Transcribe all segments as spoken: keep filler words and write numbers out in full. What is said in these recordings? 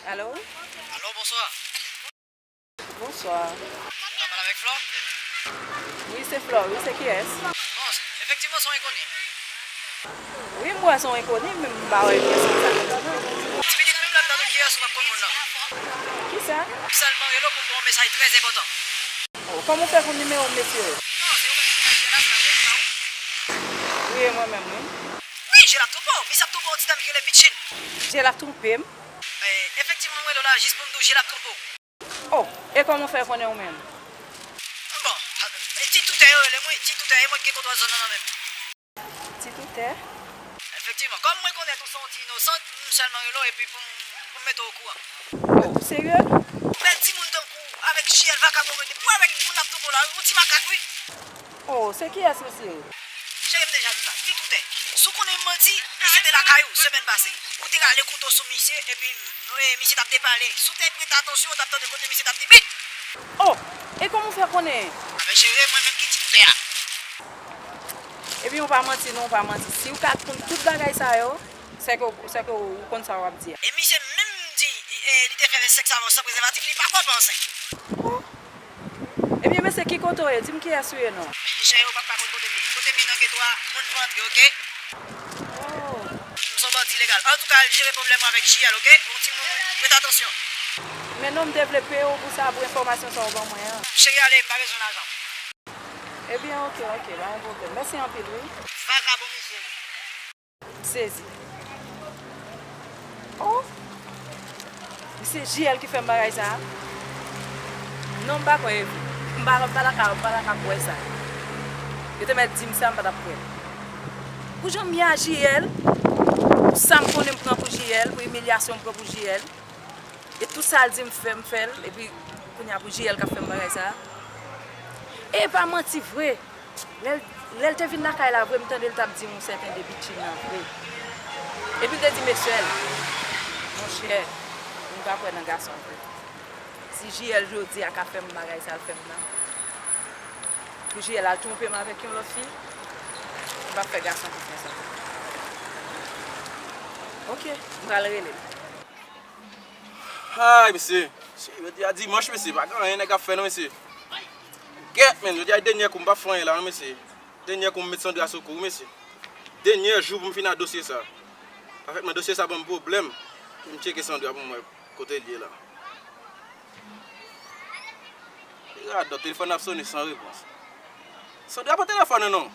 Alo? Alo, bonswa. Bonswa. M ka pale avèk Flò? Wi, se Flò, wi, se kiyès? Bon, efektivman, se yon enkoni. Wi, m wè se yon enkoni, men m pa wè kiyès ki sa konsa non. Ti pitit menm lè m tande kiyès ou p ap konn moun nan. Kisa? M sèlman rele w pou m ba w yon mesaj trè enpòtan. Oh, kòman w fè konn nimewo m, mesye? Non, se ou menm ki fè jel la, se pa vre, se pa ou? Wi, e mwen menm, wi. Wi, jel ap twonpe w. Misye ap twonpe yon ti dam ki rele Bitchin. Jel ap twonpe m? E, efektivman, m rele w la jis pou m di w jel ap twonpe w. Oh, e kòman w fè konnen ou menm? Bon, e ti toutè yo rele m, wi, ti toutè, e mwen ki gen kontwòl zòn nan nan men m. Ti toutè? Efektivman, kòm mwen konnen tou se yon ti inosan, m sèlman rele w epi pou m, pou m mete w okouran. Oh, ou serye? Bèl timoun tankou w, avèk J L vakabon, pou avèk moun ap twonpe w la, wi, yon ti makak, wi. Oh, se kiyès misye? Cheri, m deja di w sa, ti toutè. Si w konnen m manti, misye te lakay ou semèn pase. Ou te rale kouto sou misye, epi, e, misye t ap depale. Si w te prete atansyon, w t ap tande kote misye t ap di, "Bit!" Oh, e kòman w fè konnen? Anben, cheri, e mwen menm ki ti toutè a. Ebyen, ou pa manti non, ou pa manti. Si w ka konn tout bagay sa yo, sèke, sèke ou konn sa w ap di a. E misye menm di, e, li te fè sèks avè w san prezèvatif, li pa kwè w pa ansent. Oh. Ebyen, mesye, ki kote w ye? Di m kiyès ou ye non. Cheri, ou p ap ka konn kote m ye. Kote m ye nan geto a, moun pa antre, oke? Oh. M se yon bandi ilegal. Antouka, al jere pwoblèm ou avèk J L, oke? Yon timoun, prete atansyon. Men non, m te vle peye w pou sa, pou enfòmasyon sa w ban mwen an. Cheri, ale, m pa bezwen lajan. Ebyen, oke, oke, pa gen pwoblèm. Mèsi anpil, wi. Vakabon misye. M sezi. Oh! Misye J L ki fè m bagay sa a? Non, m pa kwè e vre. M pa, m pa ta ka, m pa ta ka kwè sa. Yo te mèt di m sa, m pa t ap kwè. Pou jan m ye a J L, pou sa m konnen m pran pou J L, pou imilyasyon m pran pou J L, e tout sa l di m fè, m fè l, epi kounye a pou J L k ap fè m bagay sa a. E pa manti vre. Lè l, lè l te vin lakay la vre, m tande l t ap di yon sèten de Bitchin nan vre. Epi l te di mesye l, monchè, m pa kwè nan gason vre. Si J L jodi a ka fè m bagay sa l fè m nan, pou J L al twonpe m avèk yon lòt fi, m p ap fè gason konfyans ankò. Oke, m pral rele l. Ay, mesye. Mesye, jodi a dimanch, mesye. Pa gen anyen nèg ap fè non, mesye. Gèt, men, jodi a e dènyè kou, m p ap fè anyen la non, mesye. Dènyè kou m met Sandra sou kou, mesye. Dènyè jou pou m fin a dosye sa. Pafètman, dosye sa ban m pwoblèm. Pou m tcheke Sandra pou m wè kote l ye la. Li radòt, telefòn ap sonnen san repons. Sandra pran telefòn nan non.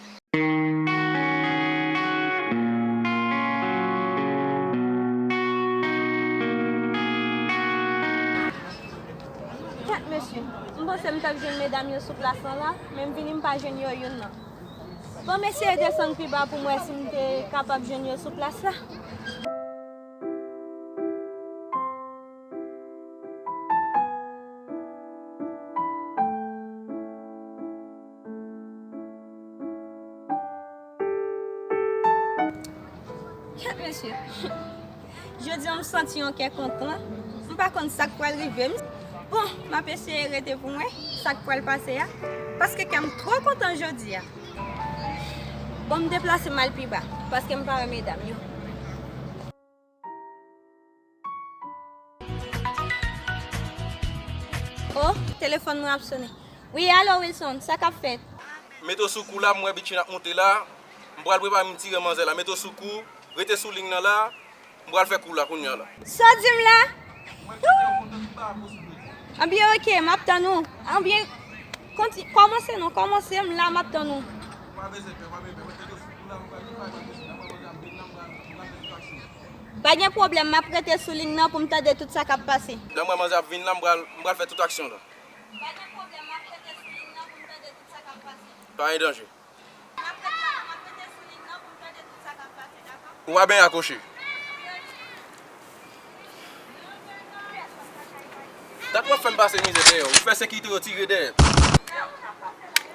Kèt mesye, m panse m t ap jwenn medam yo sou plas lan la, men m vini m pa jwenn yo youn nan. Bon, m eseye desann pi ba pou m wè si m te kapab jwenn yo sou plas la. Kèt mesye. Jodi a m santi yon kè kontan. M pa konn sa k pral rive m. Bon, m ap eseye rete pou m wè sa k pral pase a. Paske kè m twò kontan jodi a. Bon, m deplase m al pi ba, paske m pa wè medam yo. Oh, telefòn mwen ap sonnen. Wi, alo Wilson, sa k ap fèt? Mete w sou kou la, m wè Bitchin ap monte la. M pral prepare m tire manzè la. Mete w sou kou, rete sou liy nan la. M pral fè kou la kounye a la. Sa w di m la? Anbyen, oke, m ap tann ou. Anbyen, konti-, kòmanse non, kòmanse, m la, m ap tann ou. Pa gen pwoblèm, m ap rete sou liy nan pou m tande tout sa k ap pase. Lè m wè manzè ap vin la, m pral, m pral fè tout aksyon la. Pa gen pwoblèm, m ap rete sou liy nan pou m tande tout sa k ap pase. Pa gen danje. M ap rete, m ap rete sou liy nan pou m tande tout sa k ap pase, dakò? Ou pa benyen ak Oche. Dat w ap fè m pase mizè dèyè w. Ou fè sekirite yo tire dèyè.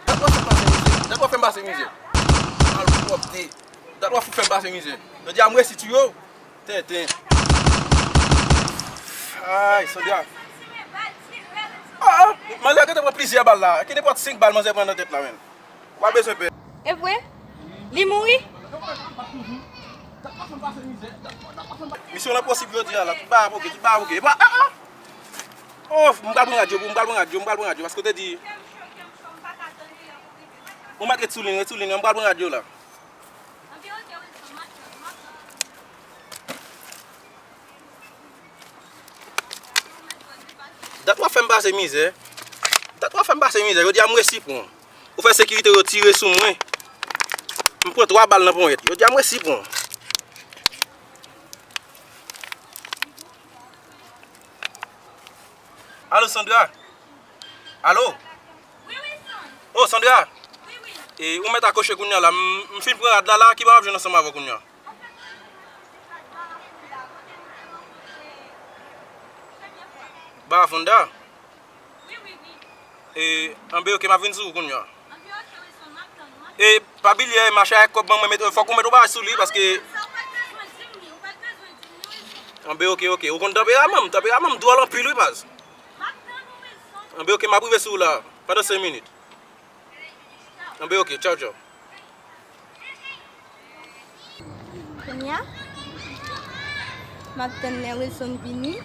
Dat w ap fè m pase mizè. Dat w ap fè m pase mizè. Malpwòpte. Dat w ap fout fè m pase mizè. Jodi a m resi tiye w. Tenten. Ay, Sandra. Ah, ah, manzè gentan pran plizyè bal la. Ki nenpòt senk bal manzè pran nan tèt la, menm. Ou pa bezwen pè. E vre? Li mouri? Misyon lan posib jodi a la, tout bagay ap oke, tout bagay ap oke. Epa, ah, ah! Oh, m pral pran rad yo, m pral pran rad yo, m pral pran rad yo, paske w te di. Ou mèt ret sou liy, ret sou liy, m pral pran rad yo la. Dat w ap fè m pase mizè. Dat w ap fè m pase mizè. Jodi a m resi pran w. Ou fè sekirite yo tire sou mwen. M pran twa bal nan ponyèt. Jodi a m resi pran w. Alo, Sandra? Alo? Oh, Sandra? E, ou mèt akouche kounye a la. M, m fin pran rad la, la, ki pa w ap jwenn ansanm avè w kounye a? Ba Fonda? E, anben, oke, m ap vin sou ou kounye a. E, pa bliye, mache avèk kòb mwen, mwen met, fòk ou met yon bagay sou li, paske. Anben, oke, oke. Ou konn tanperaman m, tanperaman m dwòl anpil, wi, baz. Anben, oke, m ap rive sou ou la, pandan senk minit. Anben, oke, tchaw, tchaw. Kounye a, m ap tann lè Wilson vini.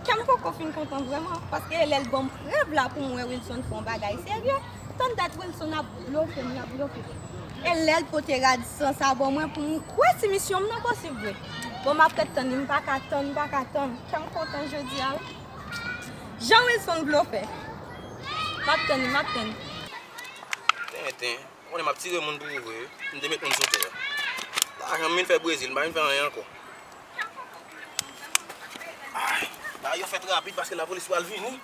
Kè m poko fin kontan vrèman, paske e lè l ban m prèv la pou m wè Wilson fè yon bagay serye. Tann dat Wilson ap blofe m, l ap blofe m. E lè l pote rad san sa ban mwen pou m kwè si misyon m nan posib vre. Bon, m ap ret tann li, m pa ka tann, m pa ka tann. Kè m kontan jodi a, wi. Jan Wilson blofè. M ap tann li, m ap tann li. Tenten. Ou konnen m ap tire moun pou ou vre, wi. M te met moun sou tè. Lajan m vin fè Brezil, m pa vin fè anyen ankò. Ay, bagay yo fèt rapid paske lapolis pral vini.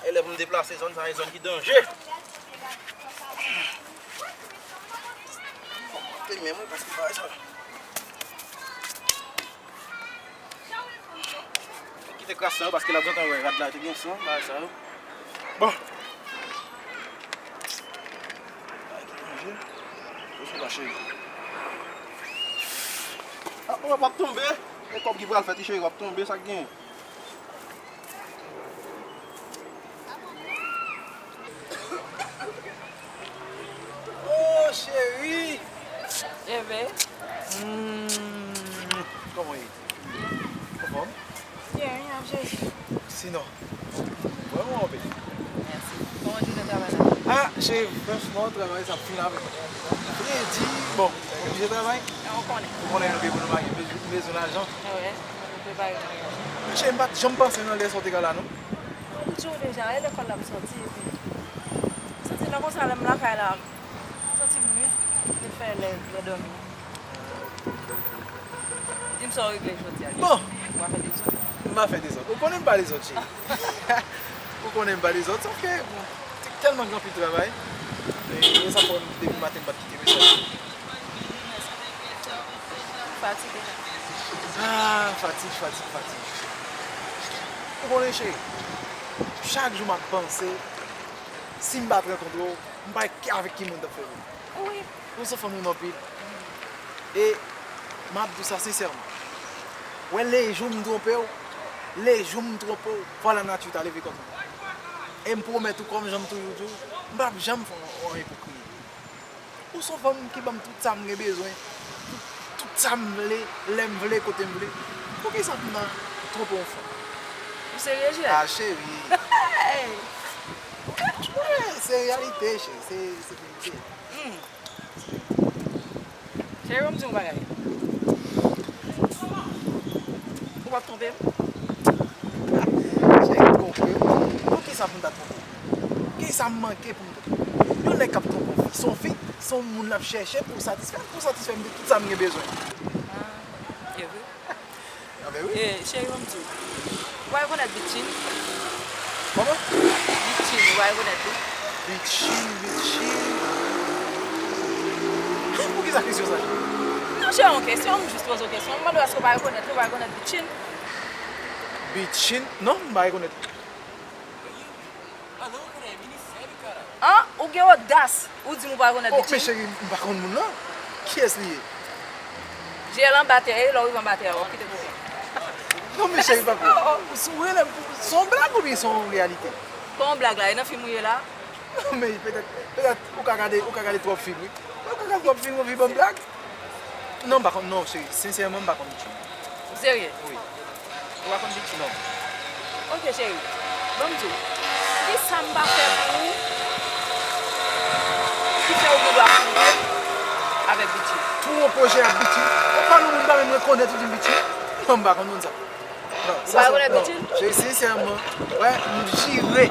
E lè pou m deplase zòn sa, e zòn ki danje. Fò m monte menm, wi, paske bagay sa. Kite kras sa yo, paske l ap gentan wè rad la te gen san, bagay sa yo. Bon. Bagay ki danje. Yo sou la, cheri. Ah, w ap tonbe. E kòb ki pral fèt, cheri, w ap tonbe, sa k gen. Oh, cheri! Ebe. Hmm, kòman w ye? Anfòm? Byen, wi, ap jere. Sinon, vrèman anpil. Mèsi. Kòman jounen travay la? Ah, cheri, franchman, travay sa ap fin avèk mwen. Fredi, bon, oblije travay. Ou konnen. Ou konnen nou gen pou nou make bezwen lajan. Wi, nou prepare maryaj. Cheri, m pa t janm panse nan lè sa w te ka la, non. M di w deja, e lekòl la m sòti, epi m santi nan konsa lè m lakay la, m santi m wi, m te fè lè, lè dòmi. Di m sa w regle jodi a. Bon. Ou pa fè dezòd? M pa fè dezòd. Ou konnen m pa dezòd, cheri. Ou konnen m pa dezòd, sòf ke, bon, te tèlman gen anpil travay. E, e sa fè depi maten m pa t kite mesaj. Fatige. Ah, fatig, fatig, fatig. Ou konnen, cheri, chak jou m ap panse, si m pa t rankontre w, m pa wè avèk ki moun m t ap fè vi. Wi. Ou se fanm moun anpil. E m ap di w sa sensèman. Wè, lejou m twonpe w, lejou m twonpe w, fò lanati ta leve kont mwen. E m pwomèt ou, kòm jan m toujou di w, m p ap janm fè w anyen pou kriye. Ou se yon fanm ki ban m tout sa m gen bezwen, tout, tout sa m vle, lè m vle, kote m vle. Poukisa pou m ta twonpe yon fanm? Ou serye, Jilèt? Ah, cheri. Hey! Wi, se reyalite, cheri. Se, se verite. Hmm. Cheri, ban m di yon bagay. Ou p ap twonpe m? Cheri, twonpe m? Poukisa pou m ta twonpe w? Kisa m manke pou m twonpe w? Yon nèg k ap twonpe yon fi, se yon fi, se yon moun l ap chèche pou satisfè, pou satisfè m de tout sa m gen bezwen. Ah, e vre. Anben wi. E, cheri, ban m di w. Ou pa rekonèt Bitchin? Kòman? Bitchin, ou pa rekonèt li? Bitchin, Bitchin. Poukisa kesyon sa, cheri? Non, cheri, yon kesyon, m jis poze w kesyon. M mande w èske ou pa rekonèt li, ou pa rekonèt Bitchin? Bitchin? Non, m pa rekonèt li. An, ou gen odas, ou di m ou pa rekonèt Bitchin? Oh, men cheri, m pa konn moun nan. Kiyès li ye? Jeye l anba tè, e lè w rive anba tè a, w ap kite kote. Non, men cheri, pa konn. Oh, oh. Si w rele m, se yon blag oubyen se yon reyalite? Kòman blag la? E nan fim ou ye la? Non, men petèt, petèt, ou ka gade, ou ka gade twòp fim, wi. Ou ka gade twòp fim, ou anvi ban m blag. Non, m pa konn, non, cheri. Sensèman, m pa konn Bitchy. Ou serye? Wi. Ou pa konn Bitchy? Non. Ok, cheri. Ban m di w. Kisa m pa fè pou ou ki fè ou gen dwa twonpe avèk Bitchy? Pou yon pwojè ak Bitchy? Ou pa yon moun pa menm rekonèt ou di m Bitchy? Non, m pa konn moun sa. Non, ou pa rekonèt Bitchy? Cheri, sensèman, wè, m jire.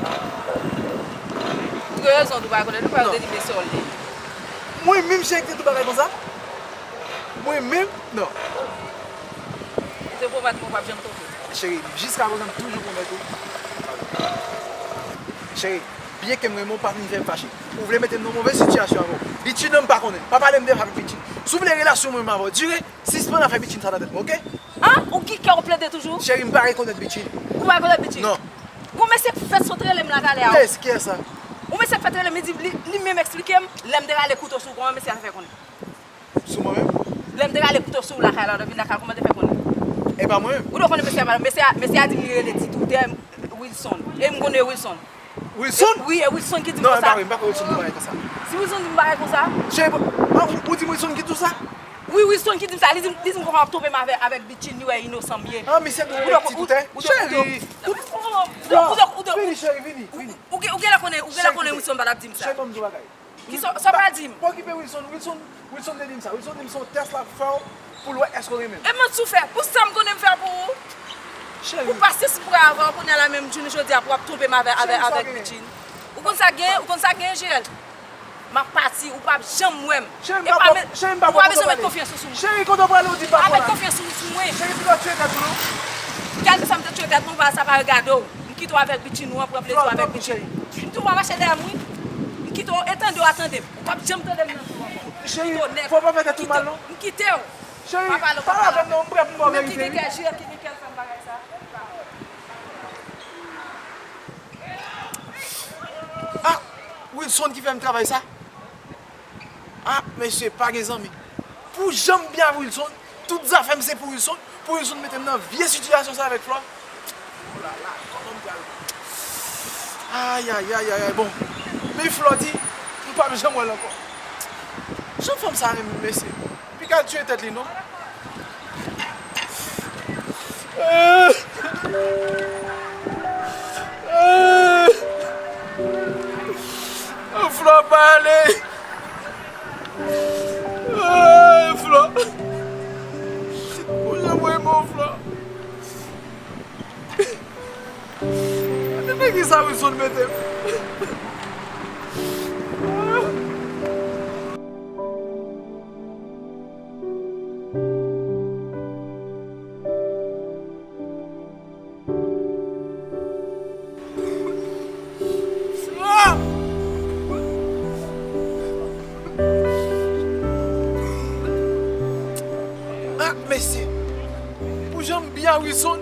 Ou gen rezon, ou pa rekonèt, ou pa rekonèt li, men se w li. Mwen menm, cheri, ki te di yon bagay konsa? Mwen menm? Non. Se pwomèt mwen, w p ap janm twonpe. Cheri, jiska prezan, m toujou pwomèt ou. Cheri, byen ke m renmen w, pa vin fè m fache. Ou vle mete m nan move sitiyasyon avè w. Bitchy, non, m pa konnen. Pa pale m de avèk Bitchy. Si w vle relasyon mwen menm avè w dire, sispann afè Bitchy sa nan tèt mwen, ok? An? Ou gen kè w plede toujou? Cheri, m pa rekonèt Bitchy. Ou pa rekonèt Bitchy? Non. Gon mesye k fèk sot rele m la talè a. Kiyès, kiyès sa? Gon mesye k fèk rele m, li di, li, li menm eksplike m, lè m te rale kouto sou kò an, mesye a fè konnen. Sou mwen menm? Lè m te rale kouto sou ou lakay la, w te vin lakay, kòman w te fè konnen? E pa mwen menm. Ou te konnen mesye a, mesye a, mesye a di m li rele Ti Toutè Wilson. E m konnen Wilson. Wilson? Wi, e Wilson ki di m konsa. Non, e pa vre, m pa kwè Wilson di m bagay konsa. Si Wilson di m bagay konsa? Cheri, ah, ou, ou di Wilson ki di w sa? Wi, Wilson ki di m sa. Li di m, li di m konsa w ap twonpe m avè, avèk Bitchy, li wè inosan m ye. Ah, misye tou rele Ti Toutè. Cheri, ou, ou, ou, ou, ou, vini, cheri, vini, vini. Ou, ou, ou genlè konnen, ou genlè konnen Wilson pa t ap di m sa. Cheri, ban m di w bagay. Kisa w pral di m? Pa okipe Wilson. Wilson, Wilson te di m sa. Wilson di m se yon tès l ap fè w pou l wè èske w renmen l. E manti w fè. Pou sa m konnen m fè pou ou? Cheri. Ou pase sou bra avè w, kounye a la menm jounen jodi a pou w ap twonpe m avè, avè, avèk Bitchy. Ou konn sa k genyen? Ou konn sa k genyen, Jirèl? M ap pati, ou p ap janm wè m. Cheri, m pa, cheri, m pa pran kontan pale. Ou pa bezwen met konfyans ou sou mwen. Cheri, kote w prale, ou di m pa pran la. Ou pa met konfyans ou sou mwen. Cheri, piga w tiye tèt ou non. Kèlkeswa m te tiye tèt mwen, sa pa regade w. M kite w avèk Bitchy nou an, pran plezi w avèk Bitchy nou. M tou pa mache dèyè m wi. M kite w e tande w a tande m. Ou p ap janm tande m nan vi w ankò. Cheri, fò w pa fè tèt ou mal non. M kite w. Cheri, pale avè m non, m prè pou m ba w verite wi. Ki gen kè, Jirèl ki gen kè l fè m bagay sa. Ah, Wilson ki fè m travay sa. Ah, mesye, pa gen zanmi. Pou jan m byen avè Wilson, tout zafè m se pou Wilson, pou Wilson mete m nan vye sitiyasyon sa avèk Flò. Oh la la, kòman m pral. Ay, ay, ay, ay, ay, bon. Men Flò di, m p ap janm wè l ankò. Jan fanm sa renmen m, mesye. Piga l tiye tèt li non. Flò pale. Flò. Pou jan mwen renmen w, Flò. Depi kisa Wilson mete m? Ah, mesye, pou jan m byen a Wilson,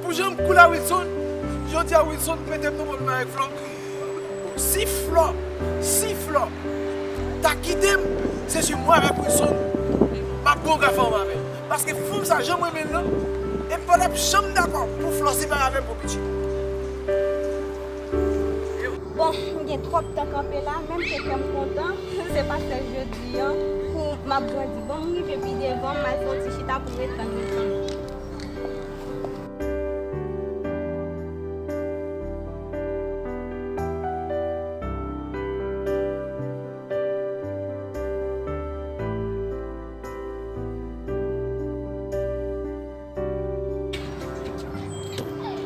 pou jan m cool a Wilson, jodi a Wilson mete m nan pwoblèm avèk Flò. Si Flò, si Flò ta kite m, se si mwen avèk Wilson, m ap gon gafè anba avè l. Paske fanm sa, jan m renmen l lan, e m pa t ap janm dakò pou Flò separe avè m pou Bitchy. Bon, m gen twòp tan kanpe la, menm ke kè m kontan, se pa sèl jodi an, pou m ap grandi. Bon, m rive pi devan, m al fè yon ti chita pou m ret tann Wilson.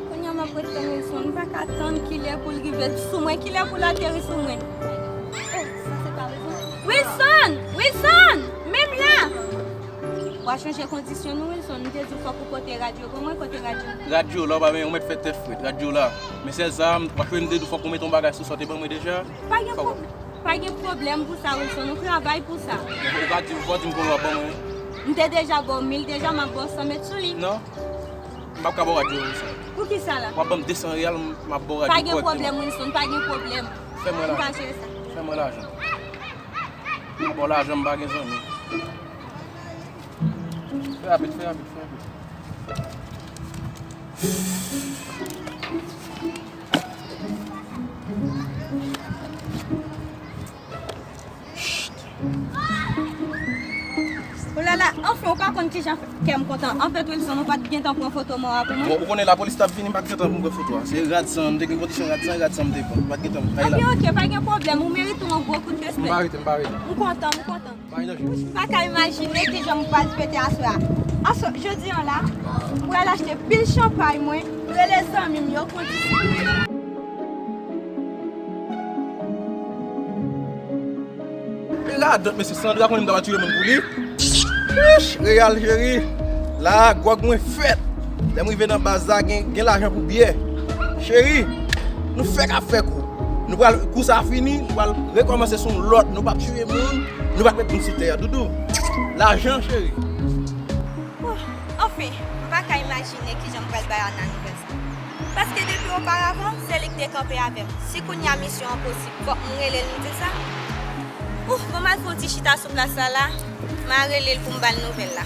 Kounye a m ap ret tann Wilson, m pa ka tann kilè pou l rive sou mwen, kilè pou l ateri sou mwen. Oh, sa se pa Wilson. Wilson! Wilson! Menm la! W a chanje kondisyon nou, Wilson. M te di w fòk ou pote radyo ban mwen, kote radyo? Radyo la, w pa benyen, ou mèt fè tèt frèt. Radyo la. Men sèl sa, m, paske m te di w fòk ou mete yon bagay sou sa w te ban mwen deja. Pa gen pwoblèm. Pa gen pwoblèm pou sa, Wilson. Nou travay pou sa. Ou ka di, ou ka di m konbyen w ap ban mwen? M te deja ba w mil deja, m ap ba w san mèt sou li. Non. M p ap ka ba w radyo, Wilson. Poukisa la? W ap ban m de san reyal, m ap ba w radyo kòrèkteman. Pa gen pwoblèm, Wilson, pa gen pwoblèm. Fè mwen lajan. M ka jere sa. Fè mwen lajan. M ap ba w lajan, m pa gen zanmi. Fè rapid, fè rapid, fè rapid. Chut. Ala, anfen, ou pa konn kijan kè m kontan. Anfèt, Wilson, ou pa t gentan pran foto mò a pou mwen. Bon, ou konnen lapolis t ap vini, m pa t gentan pou m pran foto a. Se rad san, m te gen kondisyon rad san, rad san m te pran. M pa t gentan, kay la. Anben, oke, pa gen pwoblèm. Ou merite yon gwo kout respè. M pa rete, m pa rete. M kontan, m kontan. M pa rete. Wouch, m pa ka imajine kijan m pral fete aswè a. Aswè, jodi an la, m pral achte pil chanpay mwen, rele zanmi m yo, konti sou mwen. E gadòt mesye, Sandra konnen m ta pral tiye moun pou li. Chich, Real cheri. La, gwòg mwen fèt. Lè m rive nan baz la, gen, gen lajan pou byè. Cheri, nou fèk ap fè kou. Nou pral, kou sa fini, nou pral rekòmanse sou yon lòt. Nou p ap tiye moun, nou p ap met moun sou tè a. Doudou, lajan, cheri. Oh, anfen, m pa ka imajine kijan m pral bay Ana nouvèl sa. Paske depi oparavan, se li ki te kanpe avè m. Si kounye a misyon an posib, fòk m rele l, m di l sa. Ouf, bon, m al fè yon ti chita sou plas la la, m a rele l pou m ba l nouvèl la.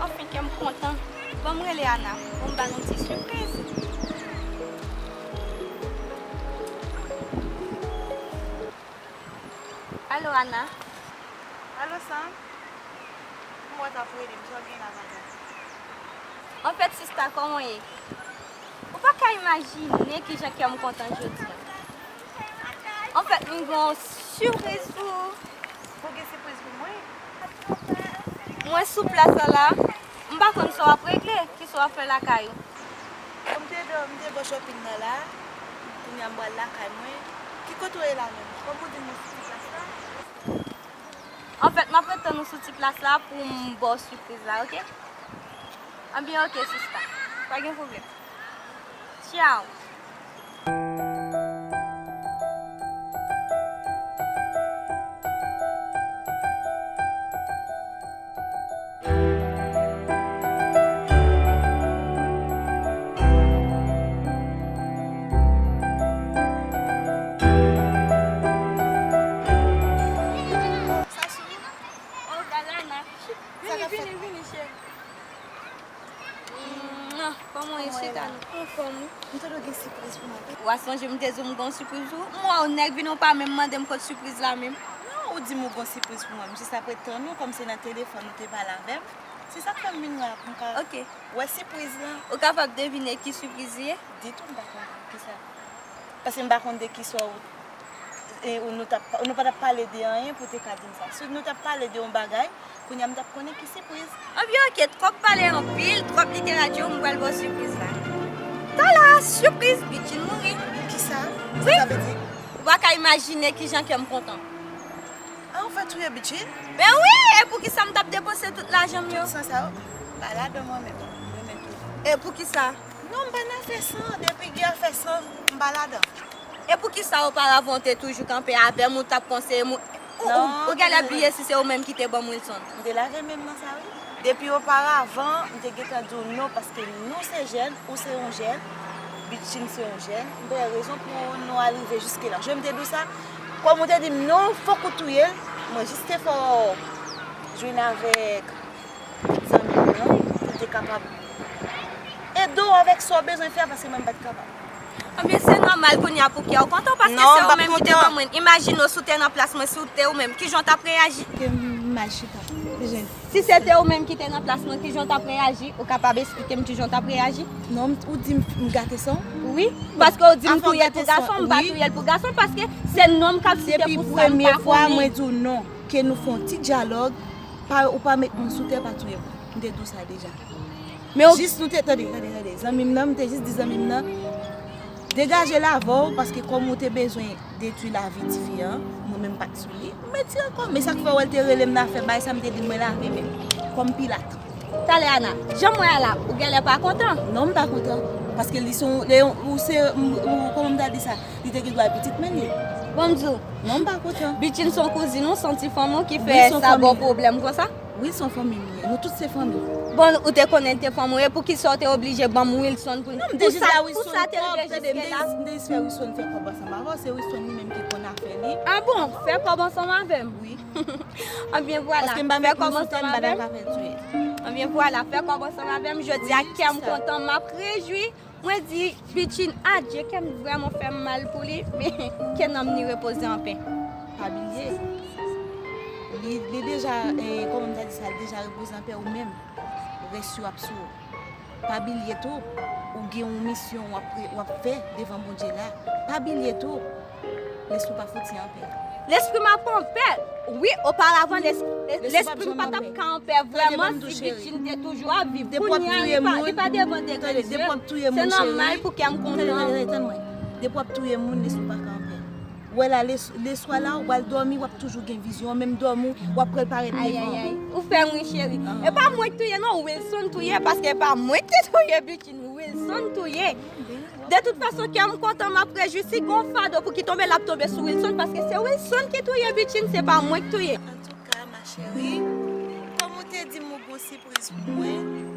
Anfen, kè m kontan. Bon, m rele Ana, pou m ba l yon ti sipriz. Alo, Ana. Alo, Sam. Kòman w t ap rele m? Sa w gen la maten? Anfèt, sista, kòman w ye? Ou pa ka imajine kijan kè m kontan jodi a. Anfèt, m gen yon sipriz pou ou. Ou gen sipriz pou mwen? Mwen sou plas la la. M pa konn sa w ap regle, kisa w ap fè lakay ou. Bon, m te dò, m te bò shopping nan la. Kounye a m pral lakay mwen. Ki kote w ye la menm? Kòman w di m ou sou ti plas la? Anfèt, m ap ret tann ou sou ti plas la pou m ba w sipriz la, oke? Anben, oke, sista. Pa gen pwoblèm. Tchaw. Sasou. Oh, Galana. Vini, vini, vini, cheri. Mwa, kòman w ye? Chita non. Anfòm, wi. M tande w gen sipriz pou mwen. W a sonje m te di w m gen yon sipriz pou ou? M wè w nèg vini, w pa menm mande m kot sipriz la menm. Non, ou di m ou gen yon sipriz pou mwen. M jis ap ret tann ou, kòm se nan telefòn ou te pale avè m. Se sa k fè m vin la pou m ka wè sipriz lan. Ou kapab devine ki sipriz li ye? Ditou, m pa konnen. Kisa? Paske m pa konn de kisa w, e, ou nou t ap, nou pa t ap pale de anyen pou w te ka di m sa. Si nou t ap pale de yon bagay, kounye a m t ap konnen ki sipriz. Anben, oke, twòp pale anpil, twòp literati, m pral ba w sipriz la. Tala, sipriz, Bitchin mouri. Kisa? Wi. Sa sa vle di? Ou pa ka imajine kijan kè m kontan. A, ou fè touye Bitchin? Ben wi, e poukisa m t ap depanse tout lajan m yo? Tout san sa yo? M pa ladan mwen menm. Mwen menm tou. E poukisa? Non, m pa nan afè san. Depi gen afè san, m pa ladan. E poukisa oparavan w te toujou kanpe avè m, ou t ap konseye m, ou, ou, ou genlè bliye si se ou menm ki te ban m Wilson? M te lave men m nan sa, wi. Depi oparavan, m te gentan di w non, paske nou se jèn, ou se yon jèn, Bitchin se yon jèn. M pa wè rezon pou nou al rive jiske la. Jan m te di w sa, kòm ou te di m non, fòk ou touye l, mwen jis te fè w jwenn avèk zanmi m nan, pou te kapab ede w avèk sa w bezwen fè a, paske mwen m pa t kapab. Anben, se nòmal kounye a pou kè w kontan, paske se ou menm ki te ban mwen. Imajine w si w te nan plas mwen, si w te ou menm, kijan w t ap reyaji? Ke m mal chita. Kijan? Si se te ou menm ki te nan plas mwen, kijan w t ap reyaji? Ou kapab esplike m kijan w t ap reyaji? Non, m, ou di m, m gate san w? Wi, paske w di m touye l pou gason, m pa touye l pou gason, paske se nonm k ap site pou sa m pa konnen. Depi premye fwa, mwen di w non, ke nou fè yon ti dyalòg, pa, ou pa met moun sou tè, pa touye m. M te di w sa deja. Men w... Jis nou te, tande, tande, tande. Zanmi m nan, m te jis di zanmi m nan, degaje l avè w, paske kòm ou te bezwen detwi lavi tifi an, mwen menm m pa t sou li, m mete ankò. Men sa k fè w wè l te rele m nan fè bagay sa, m te di l mwen lave men m. Kòm Pilat. Talè, Ana, jan m wè a la, ou genlè pa kontan? Non, m pa kontan. Paske li se yon, li yon, ou se, m, ou, kòman m ta di sa? Li te gen dwa pitit men li. Bon, m di w. Non, m pa kontan. Bitchin se yon kouzin ou, se yon ti fanmi w ki fè sa ba w pwoblèm konsa? Wi, se yon fanmi m ye. Nou tout se fanmi. Bon, ou te konnen l te fanmi w, e poukisa w te oblije ban m Wilson pou, pou sa, pou sa te rive jiske la? M te jis fè Wilson fè kòb ansanm avè w, se Wilson li menm ki konn afè li. A bon, fè kòb ansanm avè m? Wi. Anbyen vwala, fè kòb ansanm avè m. Anbyen vwala, fè kòb ansanm avè m. Jodi a, kè m kontan, m ap rejwi. Mwen di Bitchin adye, kè m vrèman fè m mal pou li, men ke nanm ni repoze anpè. Pa bliye. Li, li deja, eh, kòman m ta di sa, li deja repoze an pè ou menm. Rès yo ap sou ou. Pa bliye tou, ou gen yon misyon w ap, w ap fè devan Bondye la. Pa bliye tou, lespri w pa fouti an pè. Lespri m ap an pè. Wi, oparavan, les- lespri m pa t ap ka an pè vrèman si Bitchin te toujou ap viv. Kounye a, li pa, li pa devan degrè de Dye. Se nòmal pou kè m kontan. Depi w ap touye moun, lespri w pa ka an pè. Wè la, leswa la, w al dòmi, w ap toujou gen vizyon. Menm dòmi, w ap pral parèt devan. Ay, ay, ay. Ou fè m ri, cheri. E pa mwen k touye, non, Wilson touye, paske e pa mwen ki touye Bitchin, Wilson touye. De tout fason, kè m kontan, m ap rejwi. Si gon fado pou ki tonbe, l ap tonbe sou Wilson, paske se Wilson ki touye Bitchin, se pa mwen k touye. Antouka, ma chérie, kòm ou te di m ou gon sipriz pou mwen,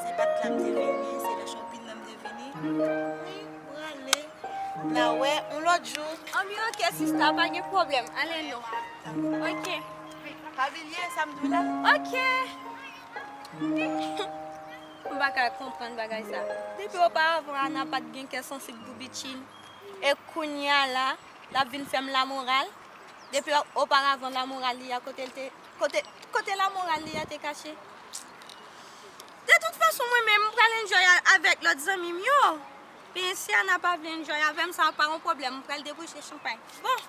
se pa t la m te vini, se nan shopping nan m te vini. Wi, prale. N a wè yon lòt jou. Anben, oke, sista, pa gen pwoblèm. Ale non. Oke. Pa bliye sa m di w la. Oke. M pa ka konprann bagay sa. Depi oparavan, Ana pa t gen kè sansib pou Bitchin. E kounye a la, l ap vin fè m lamoral. Depi oparavan, lamoral li a, kote l te, kote, kote lamoral li a te kache? De tout fason, mwen menm, m pral enjoy a- avèk lòt zanmi m yo. Byen, si Ana pa vle enjoy avè m, sa pa yon pwoblèm. M pral debouche chanpay. Bon,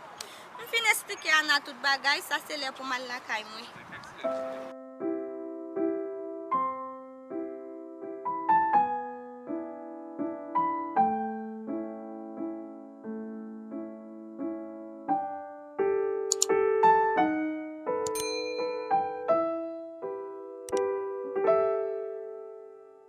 m fin esplike Ana tout bagay, sa se lè pou m al lakay mwen.